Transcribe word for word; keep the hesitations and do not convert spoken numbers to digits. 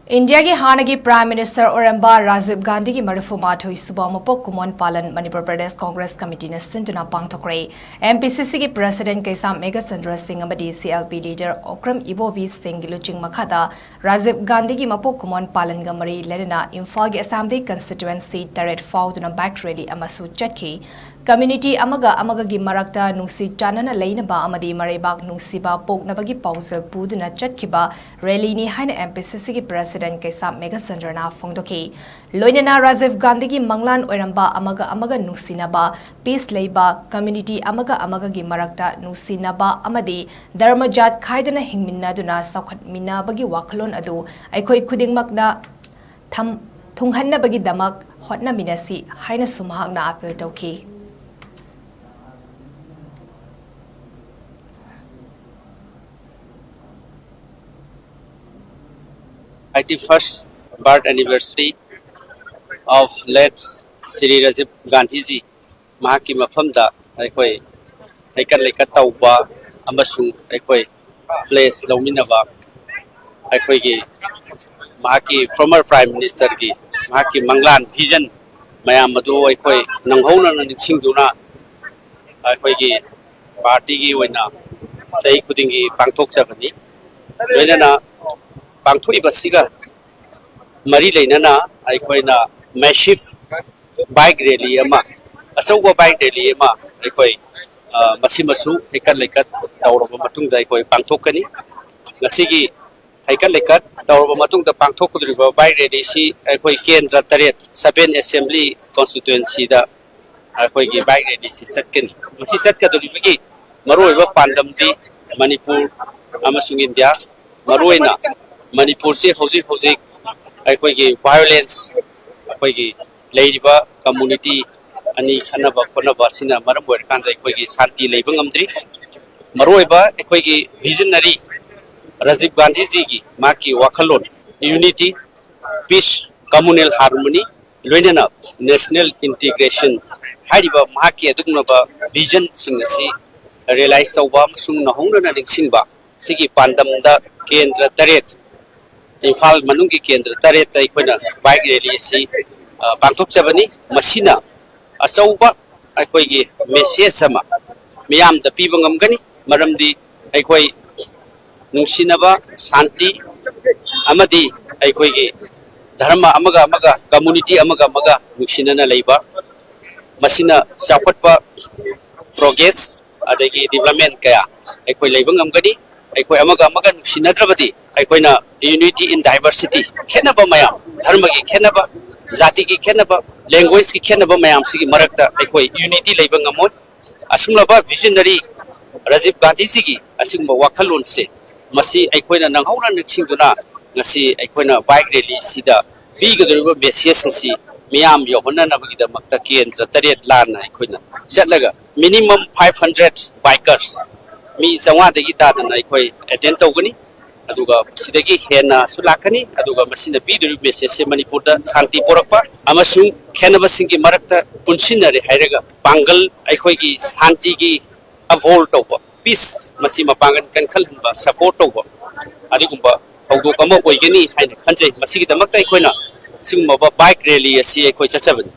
ꯏꯟꯗꯤꯌꯥꯒꯤ ꯍꯥꯟꯅꯒꯤ Prime Minister ꯑꯣꯏꯔꯝꯕ ꯔꯥꯖꯤꯕ ꯒꯥꯟꯙꯤꯒꯤ ꯃꯔꯤꯐꯨ ꯃꯥꯊꯣꯏ ꯁꯨꯕ ꯃꯄꯣꯛ ꯀꯨꯝꯑꯣꯟ ꯄꯥꯂꯟ ꯃꯅꯤꯄꯨꯔ ꯄ꯭ꯔꯗꯦꯁ ꯀꯣꯡꯒ꯭ꯔꯦꯁ ꯀꯃꯤꯇꯤꯅ ꯁꯤꯟꯗꯨꯅ ꯄꯥꯡꯊꯣꯛꯈ꯭ꯔꯦ꯫ MPCCꯒꯤ President ꯀꯩꯁꯥꯝ ꯃꯦꯘꯆꯟꯗ꯭ꯔ ꯁꯤꯡ ꯑꯃꯗꯤ CLP leader ꯑꯣꯀ꯭ꯔꯝ ꯏꯕꯣꯕꯤ ꯁꯤꯡꯒꯤ ꯂꯨꯆꯤꯡ ꯃꯈꯥꯗ ꯔꯥꯖꯤꯕ ꯒꯥꯟꯙꯤꯒꯤ ꯃꯄꯣꯛ ꯀꯨꯝꯑꯣꯟ ꯄꯥꯂꯟꯒ ꯃꯔꯤ ꯂꯩꯅꯅ ꯏꯝꯐꯥꯜꯒꯤ Assembly constituency ꯇꯔꯦꯠ ꯐꯥꯎꯗꯨꯅ bike rally ꯑꯃꯁꯨ ꯆꯠꯈꯤ꯫ Community ꯑꯃꯒ ꯑꯃꯒꯒꯤ ꯃꯔꯛꯇ ꯅꯨꯡꯁꯤ ꯆꯥꯟꯅꯅ ꯂꯩꯅꯕ ꯑꯃꯗꯤ ꯃꯔꯩꯕꯥꯛ ꯅꯨꯡꯁꯤꯕ ꯄꯣꯛꯅꯕꯒꯤ ꯄꯥꯎꯖꯦꯜ ꯄꯨꯗꯨꯅ ꯆꯠꯈꯤꯕ rallyꯅꯤ ꯍꯥꯏꯅ MPCCꯒꯤ President ꯀꯩꯁꯥꯝ ꯃꯦꯘꯆꯟꯗ꯭ꯔꯅ ꯐꯣꯡꯗꯣꯛꯈꯤ꯫ ꯂꯣꯏꯅꯅ ꯔꯥꯖꯤꯕ ꯒꯥꯟꯙꯤꯒꯤ ꯃꯪꯂꯥꯟ ꯑꯣꯏꯔꯝꯕ ꯑꯃꯒ ꯑꯃꯒ ꯅꯨꯡꯁꯤꯅꯕ, peace ꯂꯩꯕ, community ꯑꯃꯒ ꯑꯃꯒꯒꯤ ꯃꯔꯛꯇ ꯅꯨꯡꯁꯤꯅꯕ ꯑꯃꯗꯤ ꯙꯔꯃ ꯖꯥꯠ ꯈꯥꯏꯗꯅ ꯍꯤꯡꯃꯤꯟꯅꯗꯨꯅ ꯆꯥꯎꯈꯠꯃꯤꯟꯅꯕꯒꯤ ꯋꯥꯈꯜꯂꯣꯟ ꯑꯗꯨ ꯑꯩꯈꯣꯏ ꯈꯨꯗꯤꯡꯃꯛꯅ ꯊꯝ-, ꯊꯨꯡꯍꯟꯅꯕꯒꯤꯗꯃꯛ ꯍꯣꯠꯅꯃꯤꯟꯅꯁꯤ ꯍꯥꯏꯅꯁꯨ ꯃꯍꯥꯛꯅ appeal ꯇꯧꯈꯤ꯫ Eighty first birth anniversary of late Shri Rajiv Gandhiji, ꯃꯍꯥꯛꯀꯤ ꯃꯐꯝꯗ ꯑꯩꯈꯣꯏ ꯍꯩꯀꯠ ꯂꯩꯀꯠ ꯇꯧꯕ ꯑꯃꯁꯨꯡ ꯑꯩꯈꯣꯏ pledge ꯂꯧꯃꯤꯟꯅꯕ, ꯑꯩꯈꯣꯏꯒꯤ ꯃꯍꯥꯛꯀꯤ former Prime Ministerꯒꯤ ꯃꯍꯥꯛꯀꯤ ꯃꯪꯂꯥꯟ vision ꯃꯌꯥꯝ ꯑꯗꯨ ꯑꯩꯈꯣꯏ ꯅꯧꯍꯧꯅꯅ ꯅꯤꯡꯁꯤꯡꯗꯨꯅ ꯑꯩꯈꯣꯏꯒꯤ partyꯒꯤ ꯑꯣꯏꯅ ꯆꯍꯤ ꯈꯨꯗꯤꯡꯒꯤ ꯄꯥꯡꯊꯣꯛꯆꯕꯅꯤ꯫ ꯂꯣꯏꯅꯅ ꯄꯥꯡꯊꯣꯛꯏꯕꯁꯤꯒ ꯃꯔꯤ ꯂꯩꯅꯅ ꯑꯩꯈꯣꯏꯅ massive bike rally ꯑꯃ, ꯑꯆꯧꯕ bike rally ꯑꯃ ꯑꯩꯈꯣꯏ, ꯑ, ꯃꯁꯤꯃꯁꯨ ꯍꯩꯀꯠ ꯂꯩꯀꯠ ꯇꯧꯔꯕ ꯃꯇꯨꯡꯗ ꯑꯩꯈꯣꯏ ꯄꯥꯡꯊꯣꯛꯀꯅꯤ꯫ ꯉꯁꯤꯒꯤ ꯍꯩꯀꯠ ꯂꯩꯀꯠ ꯇꯧꯔꯕ ꯃꯇꯨꯡꯗ ꯄꯥꯡꯊꯣꯛꯀꯗꯧꯔꯤꯕ bike rallyꯁꯤ ꯑꯩꯈꯣꯏ ꯀꯦꯟꯗ꯭ꯔ ꯇꯔꯦꯠ, seven Assembly constituencyꯗ ꯑꯩꯈꯣꯏꯒꯤ bike rallyꯁꯤ ꯆꯠꯀꯅꯤ꯫ ꯃꯁꯤ ꯆꯠꯀꯗꯧꯔꯤꯕꯒꯤ ꯃꯔꯨꯑꯣꯏꯕ ꯄꯥꯟꯗꯝꯗꯤ ꯃꯅꯤꯄꯨꯔ ꯑꯃꯁꯨꯡ ꯏꯟꯗꯤꯌꯥ, ꯃꯔꯨꯑꯣꯏꯅ ꯃꯅꯤꯄꯨꯔꯁꯤ ꯍꯧꯖꯤꯛ ꯍꯧꯖꯤꯛ ꯑꯩꯈꯣꯏꯒꯤ violence, ꯑꯩꯈꯣꯏꯒꯤ ꯂꯩꯔꯤꯕ community ꯑꯅꯤ ꯈꯠꯅꯕ ꯈꯣꯠꯅꯕ ꯑꯁꯤꯅ ꯃꯔꯝ ꯑꯣꯏꯔꯀꯥꯟꯗ ꯑꯩꯈꯣꯏꯒꯤ ꯁꯥꯟꯇꯤ ꯂꯩꯕ ꯉꯝꯗ꯭ꯔꯤ꯫ ꯃꯔꯨꯑꯣꯏꯕ ꯑꯩꯈꯣꯏꯒꯤ visionary ꯔꯥꯖꯤꯕ ꯒꯥꯟꯙꯤꯖꯤꯒꯤ ꯃꯍꯥꯛꯀꯤ ꯋꯥꯈꯜꯂꯣꯟ unity, peace, communal harmony, ꯂꯣꯏꯅꯅ national integration ꯍꯥꯏꯔꯤꯕ ꯃꯍꯥꯛꯀꯤ ꯑꯗꯨꯒꯨꯝꯂꯕ visionꯁꯤꯡ ꯑꯁꯤ realize ꯇꯧꯕ ꯑꯃꯁꯨꯡ ꯅꯧꯍꯧꯅꯅ ꯅꯤꯡꯁꯤꯡꯕ ꯁꯤꯒꯤ ꯄꯥꯟꯗꯝꯗ ꯀꯦꯟꯗ꯭ꯔ ꯇꯔꯦꯠ ꯏꯝꯐꯥꯜ ꯃꯅꯨꯡꯒꯤ ꯀꯦꯟꯗ꯭ꯔ ꯇꯔꯦꯠꯇ ꯑꯩꯈꯣꯏꯅ bike rally ꯑꯁꯤ, ꯑ, ꯄꯥꯡꯊꯣꯛꯆꯕꯅꯤ꯫ ꯃꯁꯤꯅ ꯑꯆꯧꯕ ꯑꯩꯈꯣꯏꯒꯤ message ꯑꯃ ꯃꯤꯌꯥꯝꯗ ꯄꯤꯕ ꯉꯝꯒꯅꯤ꯫ ꯃꯔꯝꯗꯤ ꯑꯩꯈꯣꯏ ꯅꯨꯡꯁꯤꯅꯕ, ꯁꯥꯟꯇꯤ ꯑꯃꯗꯤ ꯑꯩꯈꯣꯏꯒꯤ ꯙꯔꯃ ꯑꯃꯒ ꯑꯃꯒ, community ꯑꯃꯒ ꯑꯃꯒ ꯅꯨꯡꯁꯤꯅꯅ ꯂꯩꯕ, ꯃꯁꯤꯅ ꯆꯥꯎꯈꯠꯄ, progress ꯑꯗꯒꯤ development ꯀꯌꯥ ꯑꯩꯈꯣꯏ ꯂꯩꯕ ꯉꯝꯒꯅꯤ꯫ ꯑꯩꯈꯣꯏ ꯑꯃꯒ ꯑꯃꯒ ꯅꯨꯡꯁꯤꯅꯗ꯭ꯔꯕꯗꯤ ꯑꯩꯈꯣꯏꯅ unity in diversity, ꯈꯦꯠꯅꯕ ꯃꯌꯥꯝ, ꯙꯔꯃꯒꯤ ꯈꯦꯠꯅꯕ, ꯖꯥꯇꯤꯒꯤ ꯈꯦꯠꯅꯕ, language ꯀꯤ ꯈꯦꯠꯅꯕ ꯃꯌꯥꯝꯁꯤꯒꯤ ꯃꯔꯛꯇ ꯑꯩꯈꯣꯏ unity ꯂꯩꯕ ꯉꯝꯃꯣꯏ꯫ ꯑꯁꯨꯝꯂꯕ visionary ꯔꯥꯖꯤꯕ ꯒꯥꯟꯙꯤꯖꯤꯒꯤ ꯑꯁꯤꯒꯨꯝꯕ ꯋꯥꯈꯜꯂꯣꯟꯁꯦ, ꯃꯁꯤ ꯑꯩꯈꯣꯏꯅ ꯅꯪꯍꯧꯅ ꯅꯤꯡꯁꯤꯡꯗꯨꯅ ꯉꯁꯤ ꯑꯩꯈꯣꯏꯅ bike rally ꯁꯤꯗ ꯄꯤꯒꯗꯧꯔꯤꯕ message ꯑꯁꯤ ꯃꯤꯌꯥꯝ ꯌꯧꯍꯟꯅꯅꯕꯒꯤꯗꯃꯛꯇ ꯀꯦꯟꯗ꯭ꯔ ꯇꯔꯦꯠ ꯂꯥꯟꯅ ꯑꯩꯈꯣꯏꯅ ꯆꯠꯂꯒ minimum five hundred bikers, ꯃꯤ ꯆꯥꯝꯃꯉꯥꯗꯒꯤ ꯇꯥꯗꯅ ꯑꯩꯈꯣꯏ attend ꯇꯧꯒꯅꯤ꯫ ꯑꯗꯨꯒ ꯁꯤꯗꯒꯤ ꯍꯦꯟꯅꯁꯨ ꯂꯥꯛꯀꯅꯤ꯫ ꯑꯗꯨꯒ ꯃꯁꯤꯅ ꯄꯤꯗꯣꯔꯤꯕ message ꯁꯦ ꯃꯅꯤꯄꯨꯔꯗ ꯁꯥꯟꯇꯤ ꯄꯣꯔꯛꯄ ꯑꯃꯁꯨꯡ ꯈꯦꯟꯅꯕꯁꯤꯡꯒꯤ ꯃꯔꯛꯇ ꯄꯨꯟꯁꯤꯟꯅꯔꯦ ꯍꯥꯏꯔꯒ ꯄꯥꯡꯒꯜ, ꯑꯩꯈꯣꯏꯒꯤ ꯁꯥꯟꯇꯤꯒꯤ uphold ꯇꯧꯕ, peace, ꯃꯁꯤ ꯃꯄꯥꯡꯒꯜ ꯀꯟꯈꯠꯍꯟꯕ, support ꯇꯧꯕ, ꯑꯗꯨꯒꯨꯝꯕ ꯊꯧꯗꯣꯛ ꯑꯃ ꯑꯣꯏꯒꯅꯤ ꯍꯥꯏꯅ ꯈꯟꯖꯩ꯫ ꯃꯁꯤꯒꯤꯗꯃꯛꯇ ꯑꯩꯈꯣꯏꯅ ꯁꯤꯒꯨꯝꯂꯕ bike rally ꯑꯁꯤ ꯑꯩꯈꯣꯏ ꯆꯠꯆꯕꯅꯤ꯫